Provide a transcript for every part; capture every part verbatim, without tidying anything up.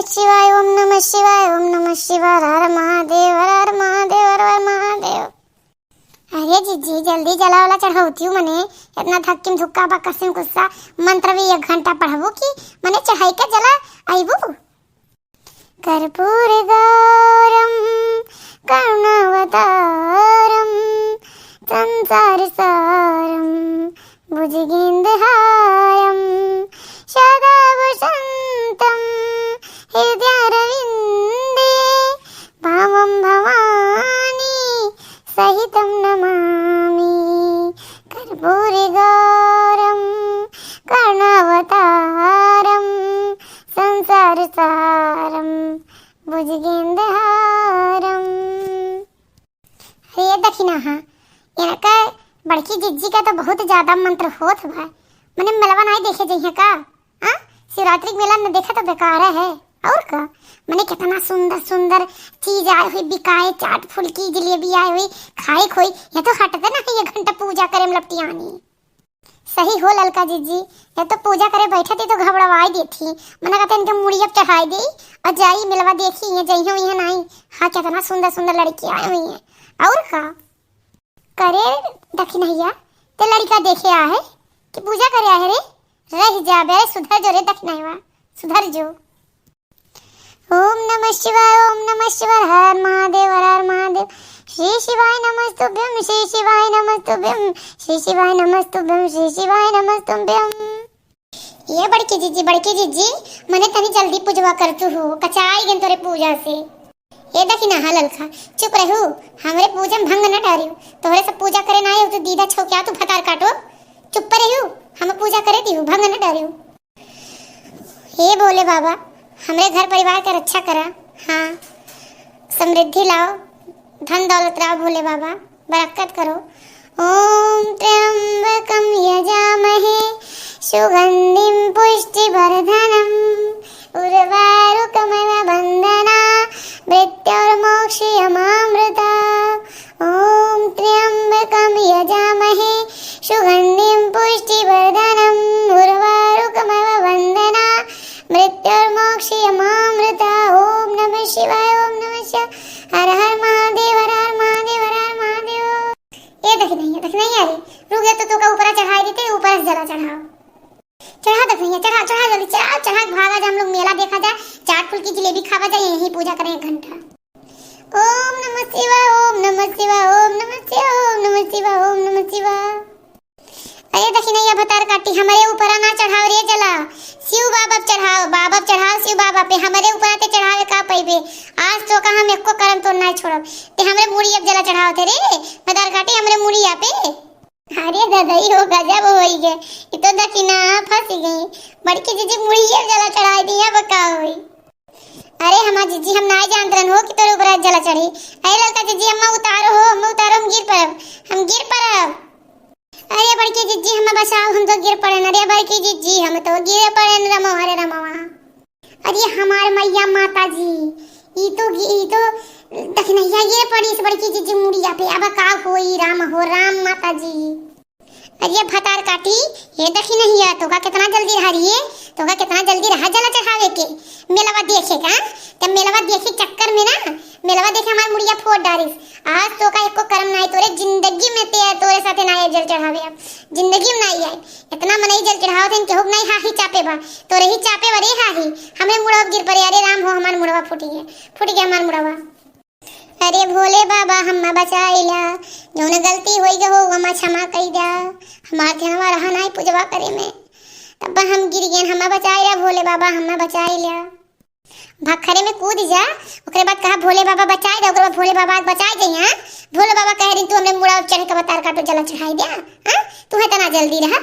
शिवाय, ओम नमः शिवाय, ओम नमः शिवाय, हर हर महादेव, हर हर महादेव, हर हर महादेव। अरे जिज्जी, जल्दी जला वाला चढ़ौती हूँ मने, इतना धक्किम धुक्का बा, कसिम कुस्सा, मंत्र भी एक घंटा पढ़बू कि मने चढ़ाई के जला अइबू। कर्पूर गौरम करुणावतारम संसार सारम भुजगेंद्रहारम सदा वसंतम हृदयारविंदे भावम भवानी सहितं नमामि। कर्पूर गौरम करुणावतारम संसार सारम भुजगेंद्रहारम। अरे दखिनहा, इनका बड़की जिज्जी का तो बहुत ज्यादा मंत्र होत बा। मने मेलवा नाई देखे जइहे का? हाँ, शिवरात्रि के मेला न देखा तो बेकार है। और का? मने कितना सुंदर सुंदर चीज आए हुई बिकाए, चाट फुल्की जलेबी आए हुई, खाए खोई। ये तो हटते ना है, ये घंटा पूजा करे में लपटियानी। सही हो ललका जिज्जी, ये तो पूजा करे बैठे थी तो घबड़वाई देती। मना कहते इनके मुड़ी अब चढ़ाई दी और जाई मेलवा देखी, ये जइहो ये नाई। हाँ, कितना सुंदर सुंदर लड़की आए हुई हैं। और का? करे दखिनहिया, ते लड़का देखे आ है कि पूजा करे आ है रे? रह जा बे, सुधर जो रे दखिनहिया, सुधर जो। ओम नमः शिवाय, ओम नमः शिवाय, हर हर महादेव, हर हर महादेव। श्री शिवाय नमस्तुभ्यम, श्री शिवाय नमस्तुभ्यम, श्री शिवाय नमस्तुभ्यम, श्री शिवाय नमस्तुभ्यम। ये बड़की जिज्जी, बड़की जिज्जी, मने तनी जल्दी पूजवा कर तू हो, कचाई गन तोरे पूजा से। ए दखिनहा ललका, चुप रहू, हमरे पूजा में भंग न डारियो। तोहरे सब पूजा करे ना आयो, तू दीदा छौक्या, तू भतार काटो। चुप रहू, हम पूजा करे दिहू, भंग न डारियो। हे भोले बाबा, हमरे घर परिवार के रक्षा करा। हाँ, समृद्धि लाओ, धन दौलत लाओ भोले बाबा, बरकत करो। ओम त्र्यंबकम यजामहे सुगंधिम पुष्टिवर्धनम उर्वारुकमिव बंधना मृत्योर्मोक्षयमामृता। ओम त्र्यंबकम यजामहे सुगंधिम पुष्टिवर्धनम उर्वारुकमिव बंधना मृत्योर्मोक्षयमामृता। ओम नमः शिवाय, ओम नमः शिवाय। हर हर महादेव, हर हर महादेव, हर हर महादेव। ए दखिनहिया, दखिनहिया रे, रुक जा तो तोका ऊपरा चढ़ाई देते, ऊपरा से जला चढ़ाओ। चढ़ा दखिनहिया, चढ़ा, चढ़ा जल्दी, चढ़ा, चढ़ा के भागा जा, हम लोग मेला देखा जाए, चाट फुल्की जलेबी खावा जाए, यहीं पूजा करें एक घंटा। ओम नमः शिवाय, ओम नमः शिवाय, ओम नमः शिवाय, ओम नमः शिवाय, ओम नमः शिवाय। अरे दखिनहिया भतार काटी, हमरे ऊपरा ना चढ़ाओ रे जला, शिव बाबा पे चढ़ाओ, बाबा पे चढ़ाओ शिव बाबा पे, हमरे ऊपरा ते चढ़ावे का पइबे। आज तोका हम एको करम तो ना छोड़ब, ते हमरे मुड़ी अब जला चढ़ाओ थे रे भतार काटी, हमरे मुड़िया पे। अरे ददई हो, गजब होई गे, ई तो दखिनहा फंसी गई। बड़की जिज्जी मुड़िया जला चढ़ाई दी, अब का होई? अरे हमार जिज्जी, हम नाई जानत रहन हो कि तोरे ऊपर जला चढ़ी। अरे ललका जिज्जी, हम्मा उतारो हो, हम्मा उतारो, हम गिर पड़ब, हम गिर पड़ब। अरे बड़की जिज्जी, हम्मा बचाओ, हम तो गिर पड़ेन। अरे बड़की जिज्जी, हम तो गिर पड़ेन, रमवा रे रमवा। अरे हमार मैया माता जी, ई तो गि-, ई तो दखिनहिया गिर पड़ी इस बड़की जिज्जी मुड़िया पे। अब का होई राम हो राम माता जी। अरे भतार काटी, ये दखिनहिया, तोका कितना जल्दी रहा रे, तोका कितना जल्दी रहा जला चढ़ावे के। मेलवा देखे का, तब मेलवा देखे चक्कर में ना, मेलवा देखे हमार मुड़िया फोड़ डारिस। आज तोका एको करम नाई तोरे जिंदगी में, ते तोरे साथे नाई जल चढ़ावे, अब जिंदगी में नाई आए। इतना मनई जल चढ़ावत हन, केहू के नाई हाही चापे बा, तोरे ही चापे बा रे हाही। हमरे मुड़वा गिर पड़े, अरे राम हो, हमार मुड़वा फूटी है, फूट गया हमार मुड़वा। अरे भोले बाबा, हम्मा बचाइला, जौन गलती होई गए हो, हम्मा क्षमा कई द्या। हमार ध्यानवा रहा नाई पूजवा करे में, तब हम गिर गए, हम्मा बचाइला भोले बाबा, हम्मा बचाइला। भखरे में कूद जा, ओकरे बाद कहा, "भोले बाबा बचाए दे," ओकरे बाद भोले बाबा बचाए दे, हाँ? भोले बाबा कहे रही, "तू हमरे मुड़ा चढ़ के भतार काटो, जला चढ़ाई दे," हाँ? तू है तना जल्दी रहा।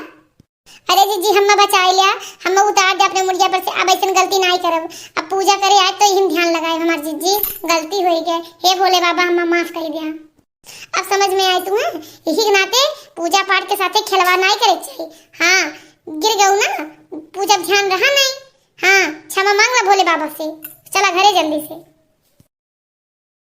अरे जिज्जी, हम्मा बचाए लिया, हम्मा उतार दे अपने मुड़िया पर से, अब ऐसन गलती नाई करब, अब पूजा करे आए तो यही ध्यान लगाए हमार जिज्जी, गलती होई गए, हे भोले बाबा हम्मा माफ कर दिया। अब समझ में आई तुम्हें, यही के नाते पूजा पाठ के साथे खिलवाड़ नाई करे के चाहिए। हाँ, गिर गऊ ना, पूजा ध्यान रहा नाई। हाँ, क्षमा मांग ला भोले बाबा से, चला घरे जल्दी से।